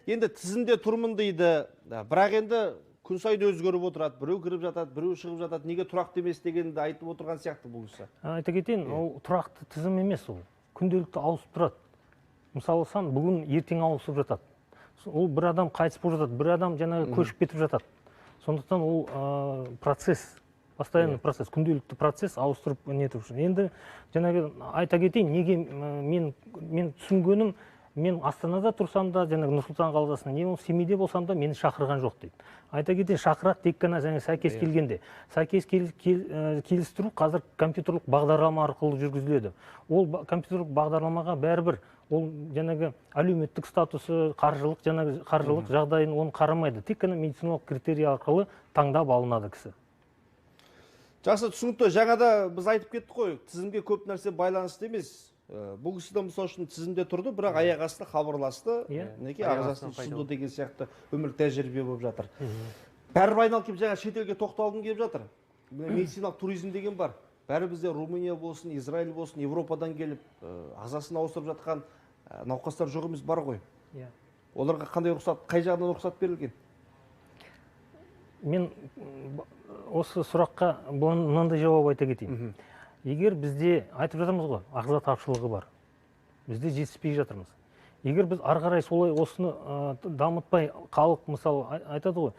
Енді тізімде тұрмын дейді, бірақ енді күн сайын өзгеріп отырады, біреу кіріп жатады, біреу шығып жатады, неге тұрақты емес дегенді айтып отырған сияқты бұл кісі. Айта кетейін, ол тұрақты тізім емес ол. Күнделікті ауысып тұрады. Мысалы, сан бүгін ертең ауысып жатады. Ол бір адам қайтыс болып жатады, бір адам жаңағы көшіп кетіп жатады. Сондықтан ол процесс, постоянный процесс, күнделікті процесс ауыстырып нетіп үшін. Енді жаңағы айта кетейін, неге мен түсінгенім, мен Астанада тұрсам да, жаңағы Нұр-Сұлтан қаласында, не ол Семейде болсам да мені шақырған жоқ дейді. Айта кетейін, шақырады тек қана жаңа сәйкес келгенде. Сәйкес келістіру қазір компьютерлік бағдарлама арқылы жүргізіледі. Ол компьютерлік бағдарламаға бәрібір ол жаңағы әлеуметтік статусы, қаржылық, жаңағы қаржылық жағдайын оны қарамайды. Тек қана медициналық критерий арқылы таңдап алынады кісі. Жақсы, түсінікті. Жаңа да біз айтып кеттік қой, тізімге көп нәрсе байланысты емес. Бұл кісі де мысалы үшін тізімде тұрды, бірақ аяқ асты хабарласты, мінекей ағзасын ұсынды деген сияқты өмірлік тәжірибе болып жатыр. Бәрібір айналып келіп жаңа шетелге тоқталғым келіп жатыр. Медициналық туризм деген бар. Бәрі бізде Румыния болсын, Израиль болсын, Европадан келіп ағзасын ауыстырып жатқан науқастар жоқ емес, бар ғой. Оларға қандай рұқсат, қай жағынан рұқсат берілген? Мен осы сұраққа мынандай жауап айта кетейін. Егер бізде, айтып жатырмыз ғой, ағза тапшылығы бар, бізде жетіспей жатырмыз. Егер біз ары қарай солай осыны дамытпай, халық мысалы айтады ғой,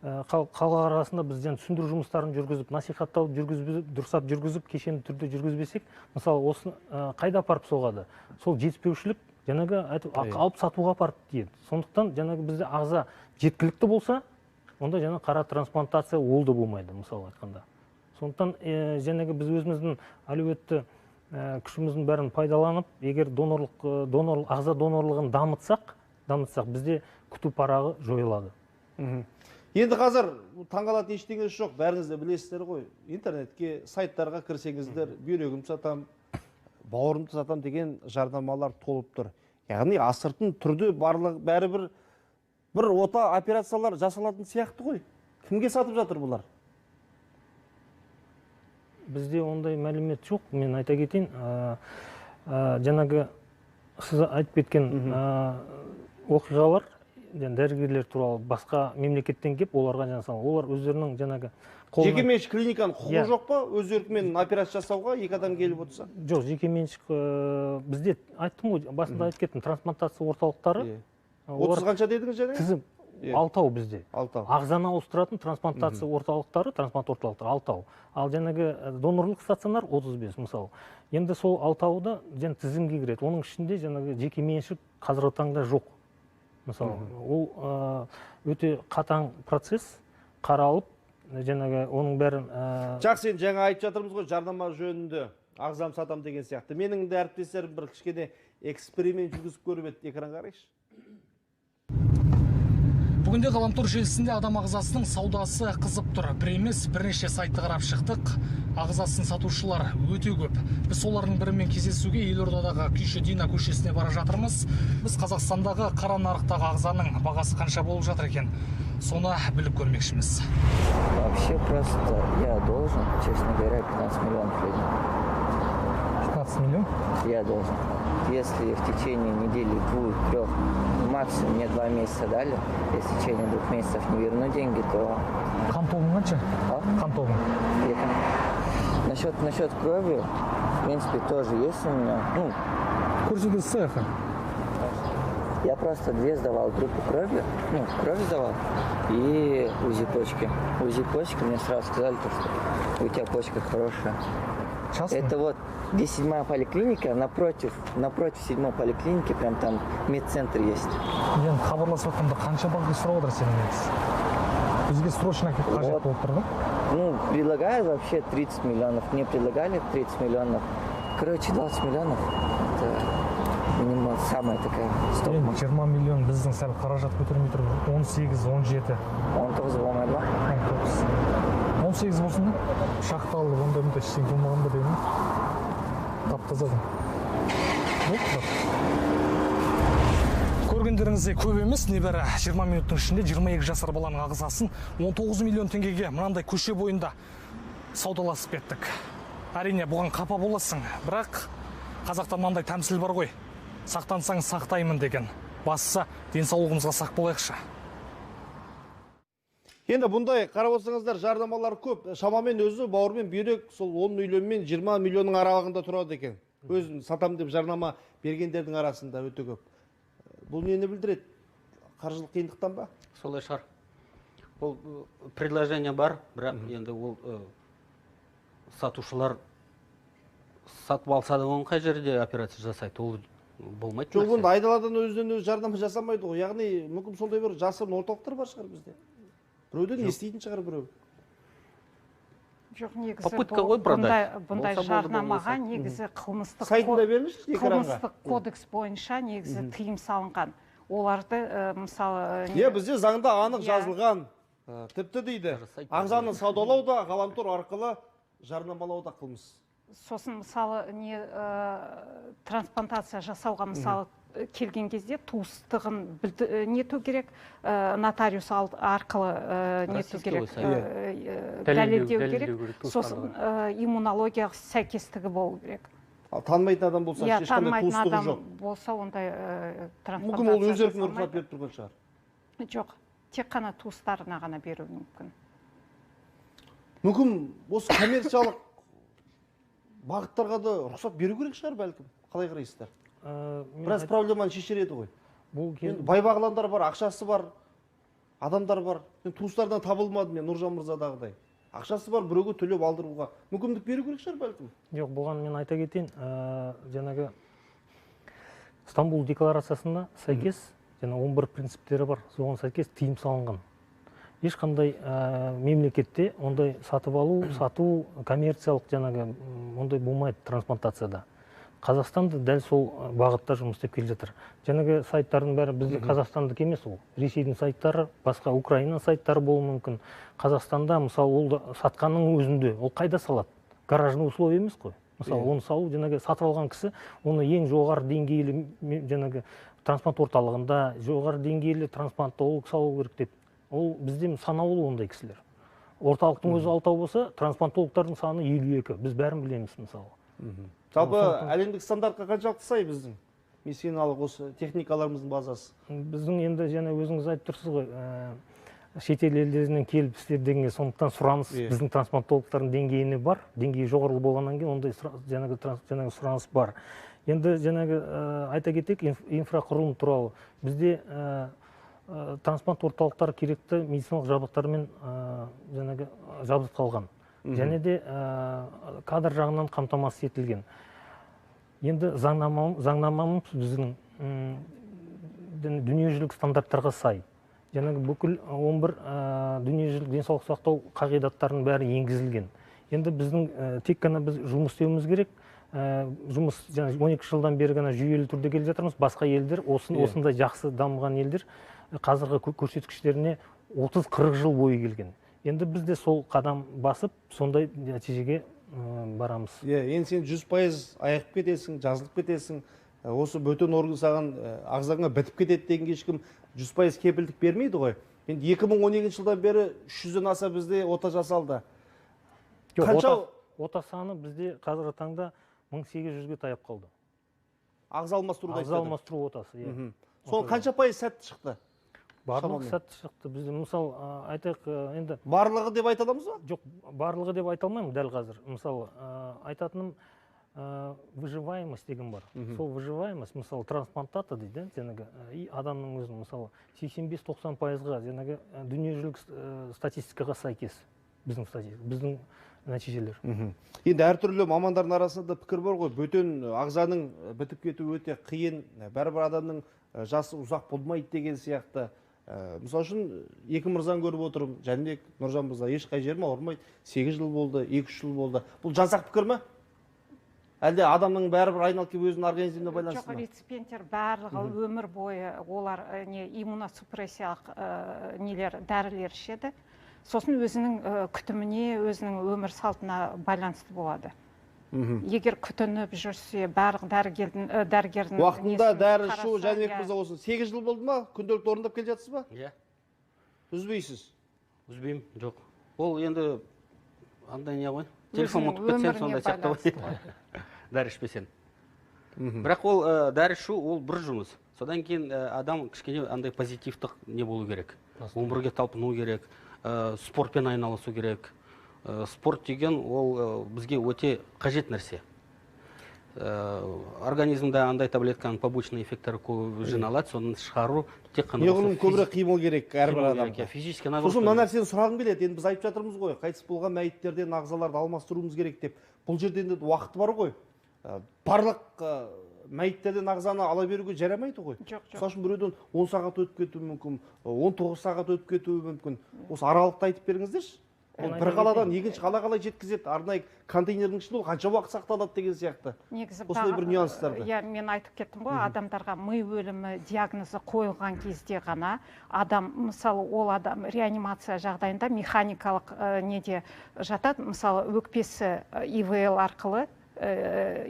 халық арасында бізден түсіндіру жұмыстарын жүргізіп, насихаттау жүргізіп, дұрыстап жүргізіп, кешенді түрде жүргізбесек, мысалы осыны қайда апарып соғады? Сол жетіспеушілік жаңағы айтып, алып сатуға апарып тиеді. Сондықтан жаңағы бізде ағза жеткілікті болса, онда жаңа қара трансплантация ол да болмайды, мысалы айтқанда. Сондықтан жаңағы біз өзіміздің әлеуетті күшіміздің бәрін пайдаланып, егер ағза донорлығын дамытсақ, бізде күту парағы жойылады. Енді қазір таңғалатын ештеңесі жоқ, бәріңіз де білесіздер ғой. Интернетке, сайттарға кірсеңіздер, бүйрегімді сатам, бауырымды сатам деген жарнамалар толып тұр. Яғни астыртын түрде барлығы бәрібір бір ота операциялар жасалатын сияқты ғой. Кімге сатып жатыр бұлар? Бізде ондай мәлімет жоқ, мен айта кетейін. Жаңағы сіз айтып кеткен оқиғалар, дәрігерлер туралы басқа мемлекеттен кеп, оларға жаңағы, олар өздерінің жаңағы жекеменшік клиниканың құқығы жоқ па өз еркімен операция жасауға, екі адам келіп отырса? Жоқ, жекеменшік бізде айттым ғой, басында айтып кеттім, трансплантация орталықтары. 30 қанша дедіңіз жаңа? Тізім 6 бізде. 6. Ағзаны ауыстыратын трансплантация орталықтары, трансплант орталықтары 6. Ал жаңағы донорлық стационар 35 мысалы. Енді сол 6-ы да және тізімге кіреді. Оның ішінде жаңағы жекеменшік қазіргі таңда жоқ. Мысалы, ол өте қатаң процесс, қаралып, жаңағы оның бәрін... Жақсы, енді жаңа айтып жатырмыз ғой, жарнама жөнінде ағзам сатам деген сияқты. Менің де әріптестерім бір кішкене эксперимент жүргізіп көріп еді. Экран қарайшы. Бүгінде ғаламтор желісінде адам ағзасының саудасы қызып тұр. Бір емес, бірнеше сайтты қарап шықтық. Ағзасын сатушылар өте көп. Біз солардың бірімен кездесуге елордадағы Күйші Дина көшесіне бара жатырмыз. Біз Қазақстандағы қара нарықтағы ағзаның бағасы қанша болып жатыр екен, соны біліп көрмекшіміз. Вообще просто я должен, честно говоря, 15 миллионов людям. 15 миллионов? Я должен. Если в течение недели, двух, трех, максимум мне 2 месяца дали, если в течение 2 месяцев не верну деньги, то... Қан тобың қанша? Қан тобың. Насчет крови, в принципе, тоже есть у меня. Ну, цеха. Я просто 2 сдавал группу крови, ну, кровь сдавал, и УЗИ почки. УЗИ почки мне сразу сказали, что у тебя почка хорошая. Частно? Это вот, где 7-я поликлиника, напротив 7-й поликлиники, прям там медцентр есть. Енді хабарласып жатқанда қанша баға сұрап отыр сенің негізі? Бізге срочно қажет болып тұр да? Ну, предлагают вообще 30 миллионов. Мне предлагали 30 миллионов. Короче, 20 миллионов. Это минимум самая такая стоп. 20 миллион біздің сәл қаражат көтермей тұр. 18, 17. 19 болмайды ма? 19. 18 болсын да? Шақты алып, ондай мұндай ештеңе болмаған ба деймін. Тап-таза. Көргендеріңіздей көп емес, небәрі 20 минуттың ішінде 22 жасар баланың ағзасын 19 миллион теңгеге мынандай көше бойында саудаласып кеттік. Әрине, бұған қапа боласың, бірақ қазақта мынандай тәмсіл бар ғой. Сақтансаң сақтаймын деген. Бастысы денсаулығымызға сақ болайықшы. Енді бұндай қарап отырсаңыздар жарнамалар көп. Шамамен өзі бауыр мен бүйрек сол 10 миллион мен 20 миллионның аралығында тұрады екен. Өзін сатам деп жарнама бергендердің арасында өте көп. Бұл нені білдіреді? Қаржылық қиындықтан ба? Солай шығар. Ол предложение бар, бірақ енді ол сатушылар сатып алса да оның қай жерде операция жасайды? Ол болмайды. Жоқ, онда айдаладан өзінен өзі жарнама жасамайды ғой. Яғни мүмкін сондай бір жасырын орталықтар бар шығар бізде. Біреуден еститін шығар біреу. Жоқ, негізі бұндай жарнамаға негізі қылмыстық кодекс бойынша негізі тыйым салынған. Оларды мысалы... Иә, бізде заңда анық жазылған, тіпті дейді, ағзаны саудалау да, ғаламтор арқылы жарнамалау да қылмыс. Сосын мысалы не трансплантация жасауға мысалы келген кезде туыстығын нету керек, нотариус арқылы нету керек, дәлелдеу керек. Сосын иммунологиялық сәйкестігі болу керек. Ал танымайтын адам болса, ешқандай туыстығы жоқ. Болса, ондай трансплантация. Мүмкін ол өз еркімен рұқсат беріп тұрған шығар. Жоқ, тек қана туыстарына ғана беруі мүмкін. Мүмкін осы коммерциялық бағыттарға да рұқсат беру керек шығар бәлкім. Қалай қарайсыздар? Біраз проблеманы шешер еді ғой. Бай бағландар бар, ақшасы бар, адамдар бар. Туыстардан табылмады мен Нұржан мырзадағыдай. Ақшасы бар, біреуге төлеп алдыруға мүмкіндік беру керек шығар бәлкім. Жоқ, бұған мен айта кетейін, жаңағы Стамбул декларациясына сәйкес, жаңа 11 принциптері бар, соған сәйкес тыйым салынған. Ешқандай мемлекетте ондай сатып алу, сату, коммерциялық жаңағы ондай болмайды трансплантацияда. Қазақстанда дәл сол бағытта жұмыс істеп келе жатыр. Жаңағы сайттардың бәрі біздің Қазақстандық емес ол. Ресейдің сайттары, басқа Украина сайттары болуы мүмкін. Қазақстанда мысалы ол сатқанның өзінде ол қайда салады? Гаражный условия емес қой. Мысалы оны салу жаңағы сатып алған кісі оны ең жоғары деңгейлі жаңағы трансплант орталығында жоғары деңгейлі трансплантолог салу керек деп. Ол бізде санаулы ондай кісілер. Орталықтың өзі 6 болса, трансплантологтардың саны 52. Біз бәрін білеміз мысалы. Жалпы әлемдік стандартқа қаншалықты сай біздің медициналық осы техникаларымыздың базасы? Біздің енді және өзіңіз айтып тұрсыз ғой, шетел елдерінен келіп істеді дегенге, сондықтан сұраныс біздің трансплантологтардың деңгейіне бар, деңгейі жоғары болғаннан кейін ондай жаңағы сұраныс бар. Енді жаңағы айта кетейік инфрақұрылым туралы. Бізде трансплант орталықтары керекті медициналық жабдықтармен жаңағы жабдықталған. Және де кадр жағынан қамтамасыз етілген. Енді заңнамамыз біздің дүниежүзілік стандарттарға сай. Жаңағы бүкіл 11 дүниежүзілік денсаулық сақтау қағидаттарының бәрі енгізілген. Енді біздің тек қана біз жұмыс істеуіміз керек. Жұмыс 12 жылдан бері ғана жүйелі түрде келе жатырмыз. Басқа елдер, осындай жақсы дамыған елдер қазіргі көрсеткіштеріне 30-40 жыл бойы келген. Енді біз де сол қадам басып, сондай нәтижеге барамыз. Енді сен 100% аяқып кетесің, жазылып кетесің, осы бөтен орган саған ағзаңа бітіп кетеді дегенге ешкім 100% кепілдік бермейді ғой. Енді 2012 жылдан бері 300-ден аса бізде ота жасалды. Ота саны бізде қазіргі таңда 1800-ге таяп қалды. Ағза алмастыруды айтады. Ағза алмастыру отасы, иә. Сол қанша пайыз сәтті шықты? Барлығы сәтті шықты. Бізде мысал айтайық енді барлығы деп айта аламыз ба? Жоқ, барлығы деп айта алмаймын дәл қазір. Мысалы, айтатыным выживаемость деген бар. Сол выживаемость, мысалы, трансплантата дейді, жаңағы и адамның өзінің мысалы 85-90%-ға жаңағы дүниежүзілік статистикаға сәйкес біздің статистика, біздің нәтижелер. Енді әртүрлі мамандардың арасында да пікір бар ғой. Бөтен ағзаның бітіп кетуі өте қиын, бәрібір адамның жасы ұзақ болмайды деген сияқты. Мысалы үшін екі мырзаны көріп отырмын, Жәнібек, Нұржан мырза, ешқай жерім ауырмайды, 8 жыл болды, 2-3 жыл болды. Бұл жасақ пікір ме? Әлде адамның бәрібір айналып келіп өзінің организміне байланысты ма? Жоқ, реципиенттер барлығы өмір бойы олар иммуносупрессиялық нелер, дәрілер ішеді. Сосын өзінің күтіміне, өзінің өмір салтына байланысты болады. Егер күтініп жүрсе, барлық дәрігердің уақытында дәрі ішу, Жәнібек мырза, осы 8 жыл болды ма? Күнделікті орындап келе жатсыз ба? Иә. Үзбейсіз? Үзбеймін, жоқ. Ол енді андай не ғой? Телефон ұмытып кетсең, сондай сияқты ғой. Дәрі ішпесең. Бірақ ол дәрі ішу ол бір жұмыс. Содан кейін адам кішкене андай позитивтік не болу керек. Өмірге талпыну керек, спортпен айналысу керек. Спорт деген ол бізге өте қажет нәрсе. Организмда андай таблетканың побочный эффекттері көп жиналады, соны шығару тек қана неғұрлым көбірек қимыл керек әрбір адамға. Физический нагрузка. Сосын мына нәрсені сұрағым келеді. Енді біз айтып жатырмыз ғой, қайтыс болған мәйіттерден ағзаларды алмастыруымыз керек деп. Бұл жерде енді уақыт бар ғой. Барлық мәйіттерден ағзаны ала беруге жарамайды ғой. Мысалы үшін біреуден 10 сағат өтіп кетуі мүмкін, 19 сағат өтіп кетуі мүмкін. Осы аралықты айтып беріңіздерші. Ол бір қаладан екінші қала қалай жеткізеді, арнайы контейнердің ішінде ол қанша уақыт сақталады деген сияқты. Негізі осындай бір нюанстарды. Иә, мен айтып кеттім ғой, адамдарға ми өлімі диагнозы қойылған кезде ғана адам, мысалы, ол адам реанимация жағдайында механикалық неде жатады, мысалы, өкпесі ИВЛ арқылы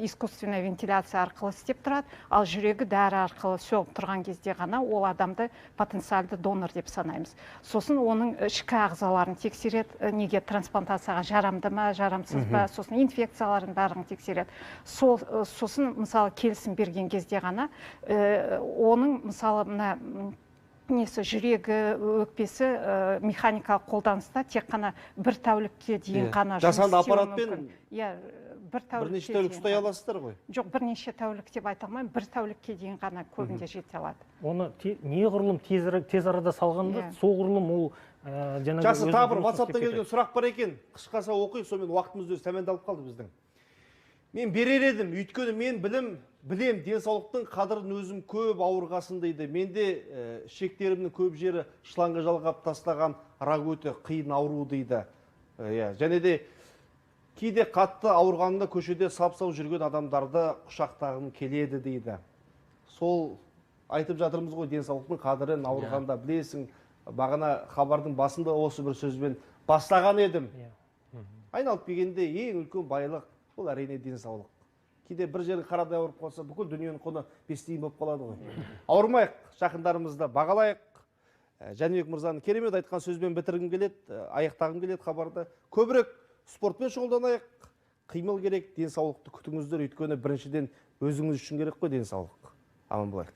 искусственная вентиляция арқылы істеп тұрады, ал жүрегі дәрі арқылы соғып тұрған кезде ғана ол адамды потенциалды донор деп санаймыз. Сосын оның ішкі ағзаларын тексереді, неге трансплантацияға жарамды ма, жарамсыз ба, сосын инфекцияларын бәрін тексереді. Сосын мысалы келісім берген кезде ғана оның мысалы мына несі жүрегі, өкпесі механикалық қолданыста тек қана бір тәулікке дейін ғана жасанды аппаратпен. Иә, бір тәулікке. Бірнеше тәулік ұстай аласыздар ғой? Жоқ, бірнеше тәулік деп айта алмаймын, бір тәулікке дейін ғана көбінде жете алады. Оны неғұрлым тез арада салғанда, соғұрлым ол жаңағы. Жақсы, тағы бір WhatsApp-тан келген сұрақ бар екен. Қысқаша оқиық, сонымен уақытымыз өзі тәмамдалып қалды біздің. Мен берер едім, өйткені мен білем денсаулықтың қадірін өзім көп ауырғасын дейді. Менде ішектерімнің көп жері шланға жалғап тастаған рак өте қиын ауру дейді. Және де кейде қатты ауырғанында көшеде сап-сау жүрген адамдарды құшақтағым келеді дейді. Сол айтып жатырмыз ғой, денсаулықтың қадірін ауырғанда білесің. Бағана хабардың басында осы бір сөзбен бастаған едім. Айналып келгенде ең үлкен байлық ол әрине денсаулық. Кейде бір жері қарадай ауырып қалса, бүкіл дүниенің құны 5 тиын болып қалады ғой. Ауырмайық, жақындарымызды бағалайық. Жәнібек мырзаның керемет айтқан сөзбен бітіргім келеді, аяқтағым келеді хабарды. Көбірек спортпен шұғылданайық, қимыл керек, денсаулықты күтіңіздер, өйткені біріншіден өзіңіз үшін керек қой денсаулық. Аман болайық.